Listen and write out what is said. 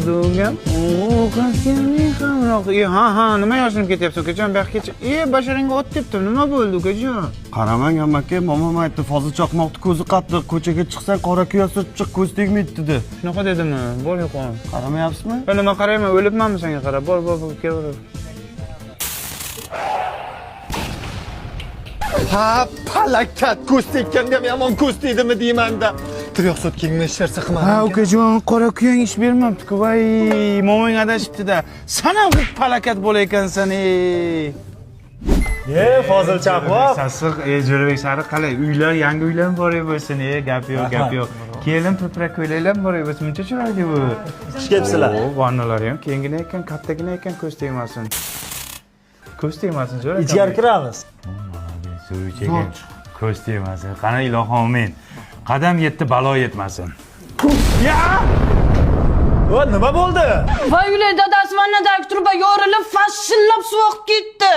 Dungam ovqatganing hamrohi. E, ha, ha, nima yoshinib ketyapsiz, ukajon? Bu yoqqa kecha. E, basharangga ot tepdim. Nima bo'ldi, ukajon? Qaramang, amaki, momam aytdi, Fozil chaqmoqni ko'zi qattiq, ko'chaga chiqsang qora kuya surtib chiq, ko'z tegmaydi dedi. Shunaqa dedimi? Bor, yo'qol. Qaramayapsizmi? Ben nima qarayman, o'libmanmi senga qarab? Bor, bor, bor, kelaver. Ha, palakat ko'z tekkanga ham yomon ko'z tegdimi deymanda. Tiryoq sotkingni hech narsa qilmadim. Ha, ukajon, qora kuyang ish bermabdi-ku. Voy, momang adashibdi-da. San ham palakat bola ekansan, ey. E, Fozil chaqmoq. Sasiq, ey, Jo'rabek sariq qalay? Uylar, yangi uylar muborak bo'lsin, ey, gap yo'q, gap yo'q. Kelin pirpirak ko'ylaklar muborak bo'lsin, muncha chiroyli bu. Xush kelibsizlar. O, vannalari ham kenggina ekan, kattagina ekan, ko'z tegmasin. Ko'z tegmasin, zo'r ekan. Ichkari kiramiz. Zo'r ekan. Ko'z tegmasin. Qani ilohi omin. Qadam yetdi, balo yetmasin. Va nima bo'ldi? Voy, ulay, dadasi vannadagi truba yorilib, fashillab suv oqib ketdi.